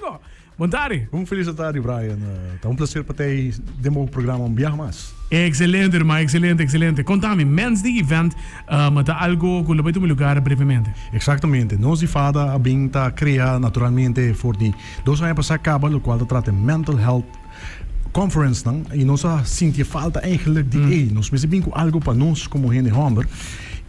Kiko, bon tardi. Un felis tardi, Brian. Ta un placer pa ta den bo programa un biaha mas. Excelente, ruman, excelente, excelente. Conta mi, Men's Day Event ta algo cu lo bay tuma lugar brevemente. Exactamente. Nos di FADA a bin ta crea naturalmente for di dos aña pasa caba locual ta trata mental health conference nan y nos a sinti e falta eigenlijk di ey nos mester bin cu algo pa nos como hende homber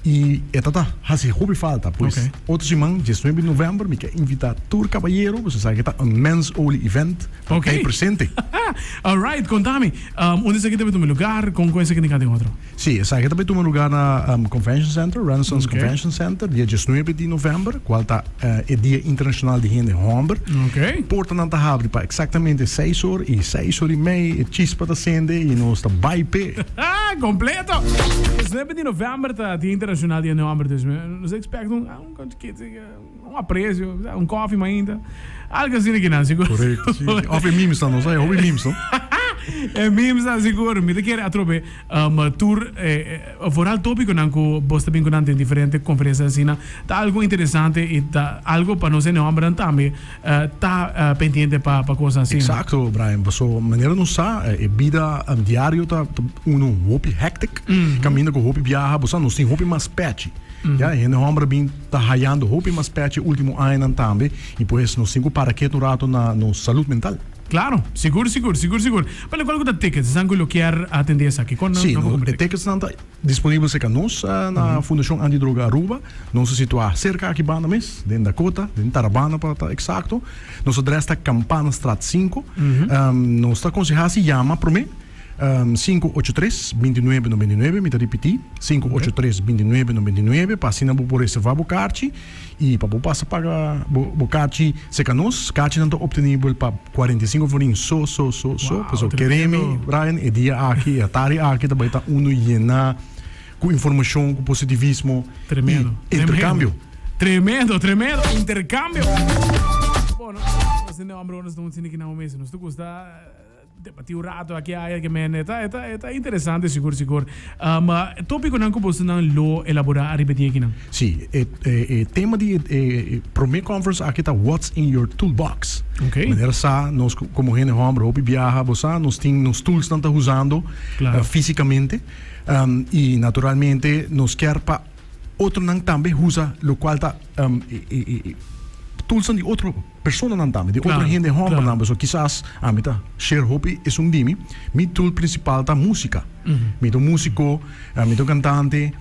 y e ta ta haci hopi falta pues Okay. otro siman 19 di november mi ke invita tur cabayero boso sa ke ta un men's only event pa Okay. ta presente. Alright, contami, unda esaki ta bay tuma lugar, con con esaki tin canta den otro? Sí, esaki ta bay tuma lugar na Convention Center, Renaissance Okay. Convention Center, dia 19 di november, cual ta e Dia Internacional di Hende Homber. Okay. Portanan ta habri pa exactamente seis or y seis or y mei e chispa ta cende y nos ta bay p'e. Completo! 19 di november ta Dia Internacional di Hende Homber, dus nos expect un un aprecio, un koffie mainta, algo asina kinan sigur. Correcto, sí, sí. Of e memes dan, nos hay hopi memes, no? E memes dan sigur. Mi ta kere atrobe tur vooral topiconan cu bos ta bin cu nan den diferente conferencia asina ta algo interesante y ta algo pa nos hende hombernan tambe ta pendiente pa pa cosnan asina. Exacto, Brian. Paso manera nos sa e bida diario ta uno hopi hectic, caminda cu hopi biaha, bo sa nos tin hopi mas pechi. Ya, e hende homber a bin ta hayando hopi mas pechi e ultimo añanan tambe y pues nos tin cu para ketu un rato na nos salud mental. Claro, sigur, sigur, sigur, sigur. Pero cual cu ta tickets? Esnan cu lo kier atende esaki, con nan Sí, por no, cumpra e tickets? ticketsnan ta disponibel cerca nos na Fundacion Antidroga Aruba. Nos ta situa cerca aki banda mes, den Dakota, den Tarabana pa ta exacto. Nos adres ta Campanastraat sinku. Nos ta aconseha si yama prome 583 2999, mi ta ripiti, 583 2999, pa asina bo por reserva bo karchi y pa bo pasa paga bo bo karchi cerca nos. Karchinan ta obtenibel pa 45 florin so so so so. Wow, Pasobra kere mi, tremendo. Brian, e dia aki, e atari aki ta bai ta uno yena cu informacion, cu positivismo y Tremendo, intercambio. Tremendo, tremendo, intercambio. Bueno, nos tin hombre, nos ta sinti ki nan mes, nos ta gusta Debati un rato aki aya ke men e ta e ta e ta interesante sigur sigur. Um, topiconan ku bosonan lo elabora ariba di ekinan? Sí, e e e tema di e e prome conference aki ta What's in your toolbox? Okay. Manera sa nos komo hende homber hopi biaha bo sa nos tin nos toolsnan ta usando Claro. fisicamente y naturalmente nos kier pa otronan tambe usa locual ta e e e toolsnan di otro Personanan tambe, di otro hende hombernan, pasobra kisas ami ta share hopi esun di mi, mi tool principal ta musica. Mi ta un musico, mi ta un cantante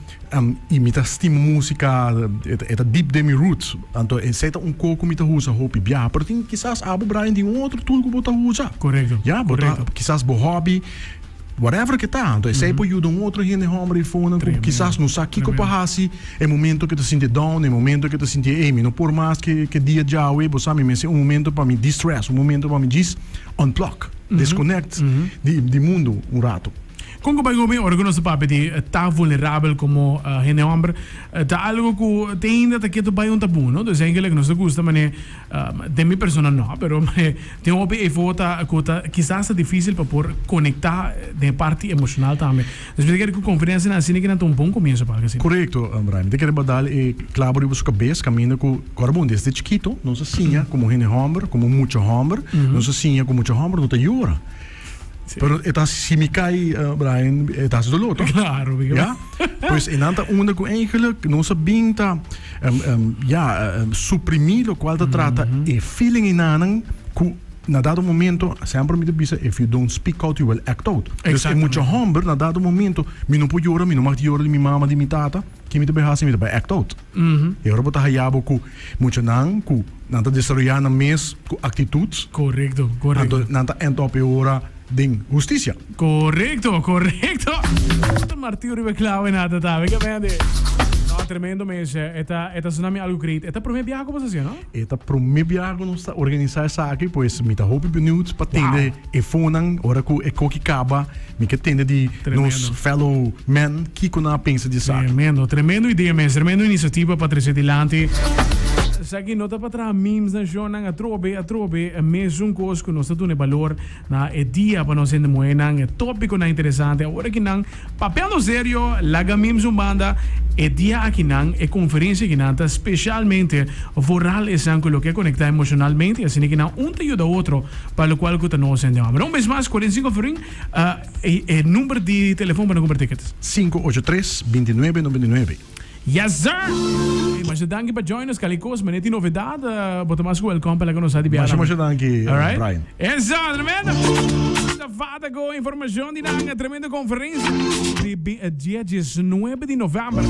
y mi ta stima musica, e ta deep den mi roots. Anto esey ta un co cu mi ta usa hopi biaha, pero tin kisas abo Brian tin un otro tool cu bo ta usa. Ya, bo ta kisas bo hobby. Whatever ke ta, anto esei por yuda un otro hende homber ei fonan ku kisas no sa kiko pa hasi e momento ke ta sinti down, e momento ke ta sinti ey mi no por mas ke ke dia djawe, bo sa mi mester un momento pa mi distress, un momento pa mi djis unplug, disconnect di di mundo un rato. Kon ku bai gobe ora ku nos ta papia di ta vulnerabel komo hende homber ta algo ku te ainda ta ketu bai un tabu no, dus eigenlijk nos ta gusta mane Den mi persona no, pero tin hopi efo ta ku ta kisas ta dificil pa por conecta den e parti emocional tambe. Dus mi ta kere ku conferencianan asina kinan ta un bon comienso pa algo asina. Korekto, Brian. Mi ta kere bo dal e klabo riba su kabes kaminda ku kòrda bon desde chikito nos a siña komo hende hòmber, komo mucha hòmber, nos a siña ku mucha hòmber no ta yora. Pero e ta si mi kai, Brian, e ta hasi doló, toch? Claro, mi Ja? Pues e nan ta unda ku eigenlijk nos a bin ta ja, suprimí lokual ta trata e feeling enanan ku na dado momento, semper mi ta bisa, if you don't speak out, you will act out. Dus e mucha hòmber na dado momento, mi no por yora, mi no mag di yora di mi mama, di mi tata, ke mi ta bai hasi? Mi ta bai act out. E ora bo ta haya bo ku muchanan ku nan ta desaroyá nan mes ku aktitut. Korekto, korekto. Anto nan ta end up e ora den hustisia. Korekto, korekto. Ta martiu riba e klawe na ta ta. Venga vende. No, tremendo mes. E ta, e ta sona mi algo great. E ta promé biaha ku bo ta hasié, no? E ta promé biaha ku nos ta organisá esaki, pues mi ta hopi beniut pa tende e fonan ora ku e koki kaba. Mi ke tende di nos fellow men kiko nan a pensa di esaki. Tremendo, tremendo idea mes, tremendo iniciativa pa trece dilanti. Esaki no ta pa traha memes na shownan atrobe atrobe e mesun kos ku nos ta duna e balor na e dia pa nos hende muhénan e tópikonan interesante awor akinan papiando serio laga memes un banda e dia akinan e konferensia akinan ta spesialmente vooral esnan ku lo ke konektá emoshonalmente asina kinan un ta yuda otro pa lokual ku ta nos hende hòmber un bes mas 45 florin e number di telefon pa nan kumpra tickets. 583 29 99. Yes sir! Hey, masha danki pa join nos. Kali kos, mane tin novedad, bo ta mas ku welkom pa laga nos sa di biaha. Masha masha danki, Alright. Brian. Eso, tremendo! Ta fata ku informashon di nan tremendo konferensia di dia 19 di novèmber.